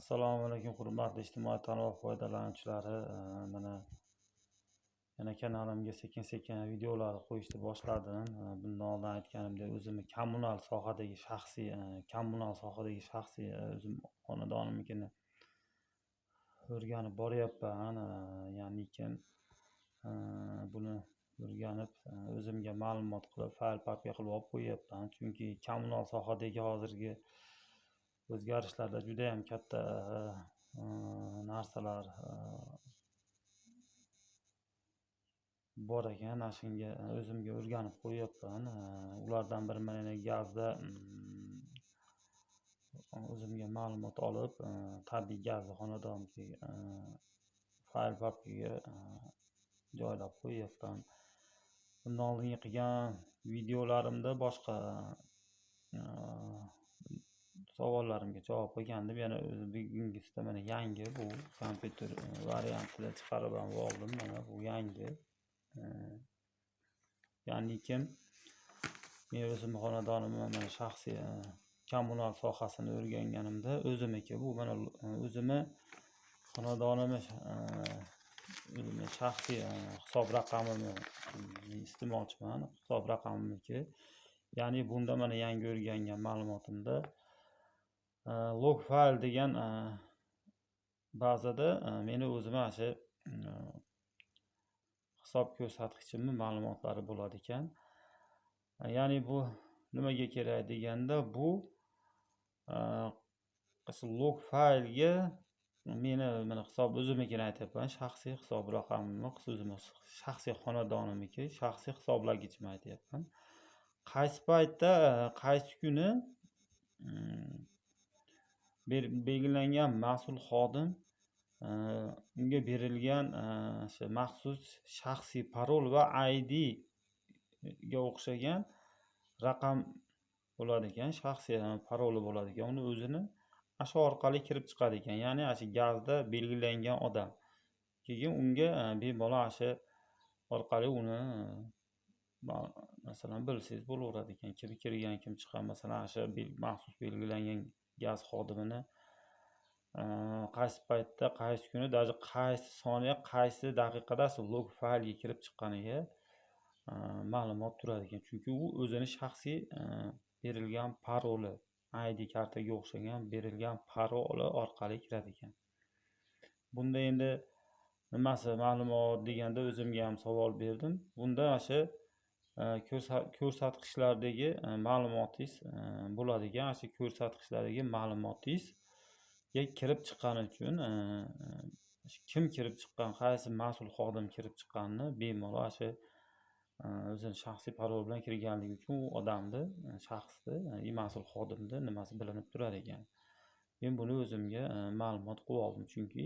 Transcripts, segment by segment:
Assalomu alaykum, hurmatli ijtimoiy tarmoq foydalanuvchilari. Mana yana kanalimga sekin-sekin videolar qo'yishni boshladim. Bundan oldin aytganimdek, o'zimni kommunal sohadagi shaxsiy, o'zim xonadonimnikini o'rganib boryapman. Ya'nikim buni o'rganib, o'zimga ma'lumot qilib, fayl papka qilib olib qo'yyapman. Chunki kommunal sohadagi hozirgi o'zgarishlarda judayam katta narsalar bor ekan. Ana shunga o'zimga o'rganib qo'yyapman. Ulardan biri mana gazda o'zimga ma'lumot olib, tabiiy gazni xonadonga fayl papkaga joylab qo'yyapman. Bundan oldingi qilgan videolarimda boshqa savollarimga javob qilgandim. Yana bugungisida mana yangi bu kompyuter variantida chiqarib ham oldim. Mana bu yangi. Ya'nikim men o'zimni xonadonimni mana shaxsiy kommunal sohasini o'rganganimda o'zimniki bu mana o'zimni xonadonimni, o'zimni shaxsiy hisob raqamimni iste'molchiman, hisob raqamimniki. Ya'ni bunda mana yangi o'rgangan ma'lumotimda log fayl degan bazada meni o'zimni ana shu hisob ko'rsatkichimni ma'lumotlari bo'ladi ekan. Ya'ni bu nimaga kerak deganda, bu log faylga meni mana hisob o'zimnikini aytyapman, shaxsiy hisob raqamimni, o'zimni shaxsiy xonadonimniki, shaxsiy hisoblagichimni aytyapman. Qaysi paytda, qaysi kuni belgilangan mas'ul xodim unga berilgan o'sha maxsus shaxsiy parol va ID ga o'xshagan raqam bo'ladi ekan, shaxsiy paroli bo'ladi ekan. Uni o'zini ana shu orqali kirib chiqadi ekan. Ya'ni ana shu gazda belgilangan odam. Keyin unga bemalol ana shu orqali uni masalan bilsangiz bo'laveradi ekan. Kim kirgan, kim chiqqan, masalan, ana shu maxsus belgilangan gaz xodimini qaysi paytda, qaysi kuni, даже qaysi soniya, qaysi daqiqada shu log faylga kirib chiqqaniga ma'lumot turadi ekan. Chunki u o'zini shaxsiy berilgan paroli, ID kartaga o'xshagan berilgan paroli orqali kiradi ekan. Bunda endi nimasi ma'lumot deganda o'zimga ham savol berdim. Bunda ana shu ko'rsatkichlardagi ma'lumotingiz bo'ladi ekan. Ana shu ko'rsatkichlardagi ma'lumotingizga kirib chiqqani uchun kim kirib chiqqan, qaysi mas'ul xodim kirib chiqqanini bemalol ana shu o'zini shaxsiy parol bilan kirganligi uchun u odamni, shaxsni, mas'ul xodimni nimasi bilinib turar ekan. Men buni o'zimga ma'lumot qilib oldim, chunki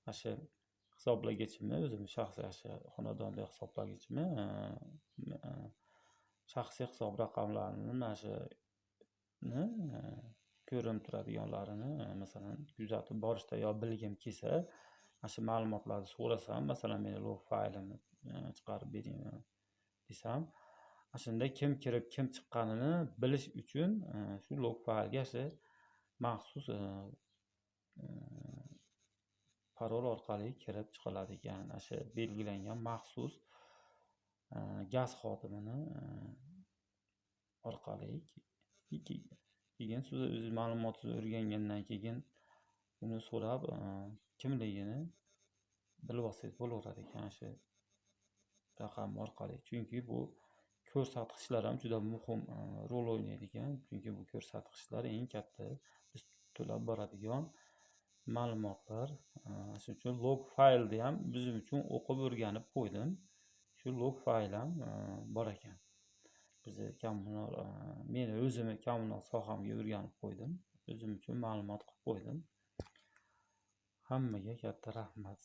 ana shu hisoblagichimni, o'zimni shaxsiy ana shu xonadonda hisoblagichimni shaxsiy hisob raqamlarini mana shuni ko'rinib turadiganlarini masalan kuzatib borishda yo bilgim kelsa, ana shu ma'lumotlarni so'rasam, masalan, meni log faylimni chiqarib bering desam, ana shunda kim kirib, kim chiqqanini bilish uchun shu log faylga shu maxsus parol orqali kirib chiqiladi ekan. Ana shu belgilangan maxsus gaz xodimini orqali. Keyin siz o'zi ma'lumotingizni o'rgangandan keyin uni so'rab kimligini bilib olsangiz bo'laveradi ekan shu raqam orqali. Chunki bu ko'rsatkichlar ham juda muhim rol o'ynaydi ekan. Chunki bu ko'rsatkichlar eng katta biz to'lab boradigan ma'lumotlar. Shuning uchun log faylni ham o'zim uchun o'qib o'rganib qo'ydim. Shu log fayl ham bor ekan. Bizni kommunal, meni o'zimni kommunal sohamga o'rganib qo'ydim. O'zim uchun ma'lumot qilib qo'ydim. Hammaga katta rahmat.